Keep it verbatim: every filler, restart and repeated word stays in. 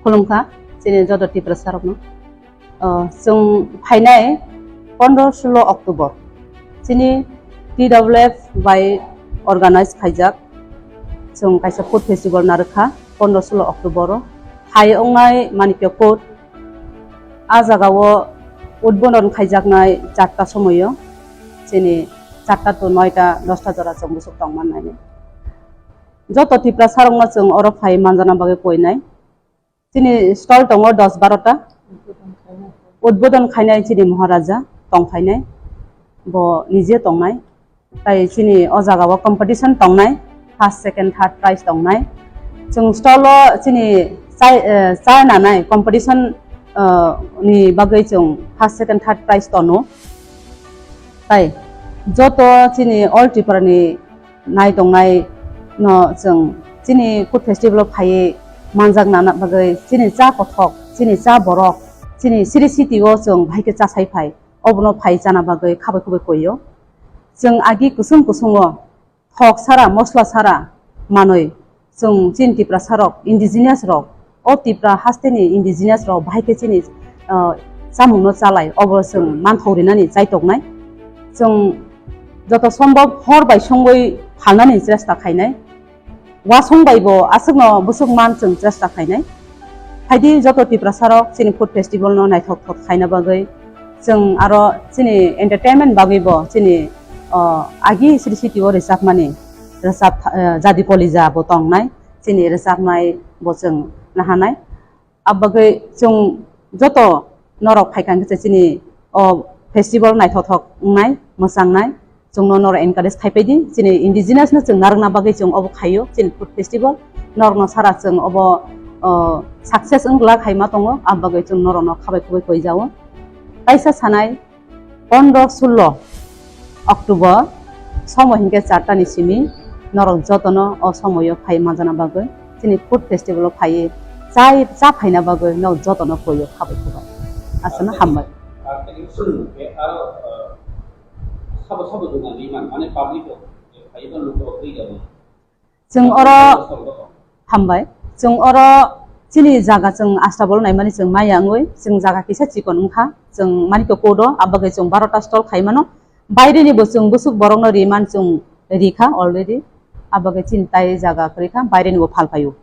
Khulumkha, chini joto Tiprasa rokno. O, chwng phainai pondro sulo October, chini T W F bai organize khaijak, chwng kaisa food festival narwkha pondro sulo October o. Phai wngnai Manikya Court, a jagao udbodon khaijaknai charta somoio, chini charta to noita dosta jora chwng bwswk tongmannai. Joto Tiprasa rokno chwng oro phai manjana bagwi koinai. Chini stall tongo dos barota. Udbodon khainai chini Maharaja tongphainai. Bo nije tongnai. Tai chini o jagao competition tongnai. First, second, third prize tongnai. Chwng stall o chini chai, eh, chai nanai competition, eh, ni bagwi chwng first, second, third prize tono. Tai joto chini all Tripura ni nai tongnai no chwng chini food festival o phaiwi manjak nana bagwi chini cha kothok, chini cha borok, chini siri city o chwng bahai khe cha sai phai, obono phai chana bagwi khabai khubai koio. Chwng agi kusung kusungo thok sara, mosla sara manwi chwng chini Tiprasa rok, indigenous rok, o Tipra haste ni indigenous rok bahai khe chini, ah, chamung no chalai, obo chwng manthok rinani chaitoknai. Chwng joto sombhob hor bai songwi phalnani chesta khainai. Wasong bai bo aswkno bwswk man chwng chesta khainai. Phaidi joto Tiprasa rok chini food festival no naithok thok khaina bagwi chwng aro chini entertainment bagwi bo chini, o, agi siri city o rwchapmani rwchap, eh, Jadi Kolija bo tongnai, chini rwchapnai bo chwng nahanai. Abagwi chwng joto norok phaikha hwnkhe chini o festival naithothok wngnai, mwchangnai, chwngno norok encourage khaipai di. Chini indigenous no chwng narwkna bagwi chwng obo khaio, chini food festival. Norokno sara chwng obo, o, success wng glak hai ma tongo, abagwi chwng norokno khabai khubai koijao. Kaisa sanai, pondro sulo October, somo hinkhe charta ni simi, norok jotono o somoyo phai manjana bagwi, chini food festival o phaiwi chai, cha phaina bagwi norok jotono koyo khabai khubai. Aswkno hambai. Sabo sabo dogan ni man, mane public rok, phaiba lukurok twi jabo. Chwng oro, hambai, chwng oro chini jaga chwng astabol naimani chwng maya wngwi, chwng jaga kisa chikon wngkha, chwng Manikya Court o, abagwi chwng barota stall khaimano, baireni bo chwng bwswk borokno riman chwng rikha already, abagwi chini tai jaga kwrwikha, baireni bo phalphaio.